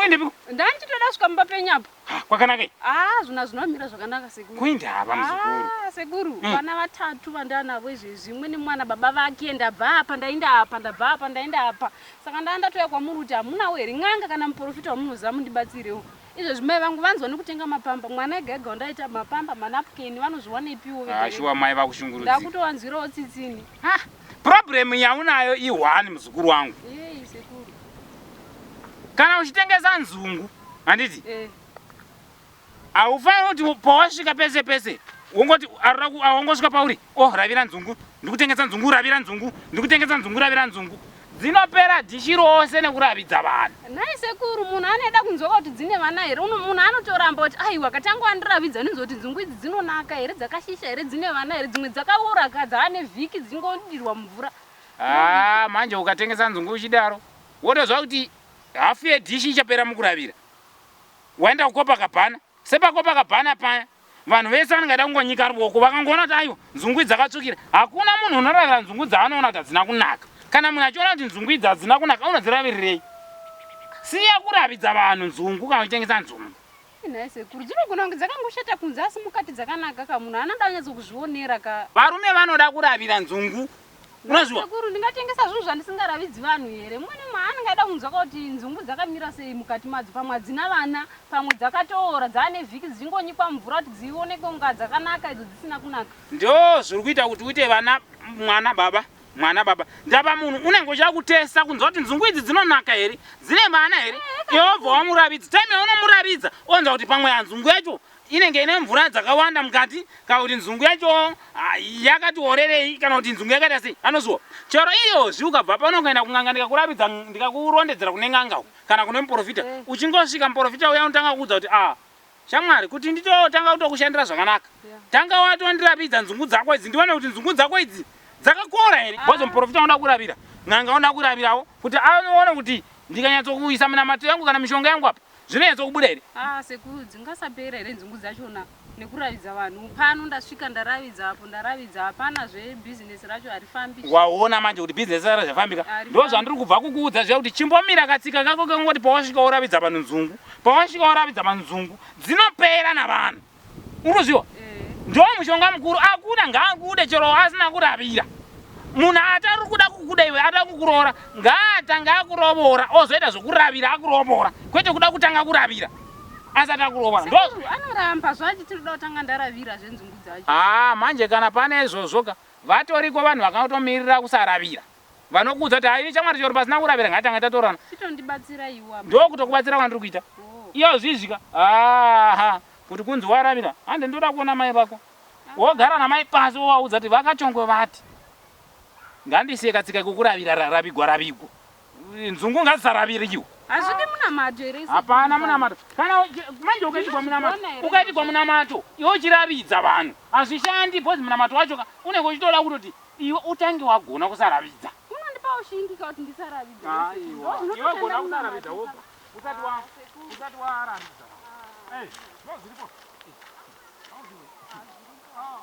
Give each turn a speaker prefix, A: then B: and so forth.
A: kuendepiko?
B: Ndandichitoda kusvika mumba penyu apo.
A: Ha, kwakanaka iyi.
B: Ah, zvona zvinomira zvakanaka sekuru.
A: Kuindava muzukuru.
B: Ah, sekuru,
A: Mm.
B: vana vatatu vandanavo izvezvi, imwe nemwana baba vake, ndabva apa ndaenda apa, ndabva apa ndaenda apa. Saka ndaa ndatouya kwamuri kuti hamunawo here n'anga kana muprofita wamunoziva mundibatsirewo. Izvezvi mai vangu vanzwa nekutenga mapamba, mwana ega ega wandaita mapamba, manapukeni vanozviwanepiwo vega
A: Ah,
B: vega.
A: shuwa mai vakushungurudzika.
B: Ndakutowanzwirawo tsitsini.
A: Ha, problem yaunayo i1 muzukuru wangu.
B: Yei sekuru.
A: Kana uchitengesa nzungu, handiti?
B: Eh.
A: Haufaniri kuti pawasvika pese pese wongoti arura ku- awongosvika pauri oh ravira nzungu ndikutengesa nzungu ravira nzungu ndikutengesa nzungu ravira nzungu dzinopera dhishi rose nekuravidza vanhu.
B: Nhai sekuru munhu anoda kunzwa kuti dzine vana here uno munhu anotoramba kuti aiwa katanga wandiravidza ndinzwa kuti nzungu idzi dzinonaka here dzakashisha here dzine vana here dzimwe dzakaora ka dzaane vhiki dzingodirwa mumvura.
A: Ah, manje ukatengesa nzungu uchidaro wotoziva kuti hafu yedhishi ichapera mukuravira. Waenda kuCopacabana, sepaCopacabana paya vanhu vese vanenge vaida kungonyika ruoko vakangoona kuti aiwa nzungu idzi dzakatsvukira. Hakuna munhu unoravira nzungu dzaanoona kuti hadzina kunaka. Kana munhu achiona kuti nzungu idzi hadzina kunaka unodziravirirei? Siya kuravidza vanhu nzungu kana uchitengesa nzungu.
B: Nhai sekuru dzinogona kunge dzakangoshata kunze asi mukati dzakanaka ka munhu anoda kunyatso kuzvionera ka.
A: Varume vanoda kuravira nzungu unoziwa.
B: Sekuru ndingatengesa zvinhu zvandisingaravidzi vanhu here? Mumwe nemumwe anenge aida kunzwa kuti nzungu dzakamira sei mukati madzo pamwe hadzina vana pamwe dzakatoora dzaane vhiki dzichingonyikwa mvura kuti dzionekwe kunga dzakanaka idzo dzisina kunaka.
A: Ndo zviri kuita kuti uite vana mwana baba mwana baba ndapa munhu unenge uchida kutesa kunzwa kuti nzungu idzi dzinonaka here dzine vana here iwe wobva wamuravidza time yaunomuravidza onzwa kuti pamwe nzungu yacho inenge ine mvura dzakawanda mukati kana kuti nzungu yacho ah, yakati orerei kana kuti nzungu yakaita sei anoziwa chero iyozvi ukabva pano ukaenda kun'anga ndikakuravidza ndikakurondedzera kune n'anga uku kana kune muprofita
B: Eh.
A: uchingosvika muprofita uya unotanga kuudza kuti ah shamwari kuti nditotanga kutokushandira zvakanaka
B: Yeah.
A: tanga watondirapidza nzungu dzako idzi ndione kuti nzungu dzako idzi dzakakora here
B: Ah.
A: because muprofita unoda kuravira n'anga unoda kuravirawo kuti aone kuti ndikanyatsokuisa minamato yangu kana mishonga yangu apa zvinonyatsokubuda here.
B: Ah sekuru dzingasapera here nzungu dzachona nekuravidza vanhu pano ndasvika ndaravidza apo ndaravidza hapana zve business racho harifambi.
A: Waona manje kuti bhizinesi raro zvafambika.
B: Harifambi.
A: Ndo zvandiri kubva kukuudza zviya kuti chimbomira katsika kako kangoti pawasvika woravidza vanhu nzungu pawasvika woravidza vanhu nzungu dzinopera navanhu unoziwa
B: Eh.
A: ndo mushonga mukuru akuna ngaakude chero asina kuravira munhu atari kuda kukuda iwe ada kukuroora ngaatanga akurovora ozoita zvokuravira akurovora kwete kuda kutanga kuravira asati akurovora ndo
B: Sekuru anoramba zvachi tiri kuda kutanga ndaravira zvenzungu dzacho.
A: Ah, manje kana pane izvozvo ka vatoriko vanhu vakatomirira kusaravira vanokuudza kuti haini chamwari chero pasina kuravira ngatanga tatorana
B: Chitondibatsira iwe apa.
A: ndokutokubatsira kwandiri kuita
B: Oh.
A: iyo zvizvika aha kuti kunzi waravira hande ndoda kuona mai vako wogara namai pasi wovaudza kuti vakachongwe vati ngandisiye katsika kekuravira ravigwa ravigwa nzungu ngadzisaraviriwe.
B: Hazvidi munamato here? sekuru?
A: Hapana munamato kana manje ukaitigwa munamato
B: Ndinozviona here
A: ukaitigwa munamato iwe uchiravidza vanhu hazvishandi because munamato wacho ka unenge uchitoda kutoti iwe utange wagona kusaravidza.
B: Unondipa ushingi ka kuti ndisaravidza.
A: Aiwa,
B: Ndozvinototenda
A: iwe gona
B: munamato
A: kusaravidza
B: ka.
A: woga usati wa usati waravidza. Eh, ndozviripo. Eh, ndozviripo. Ah.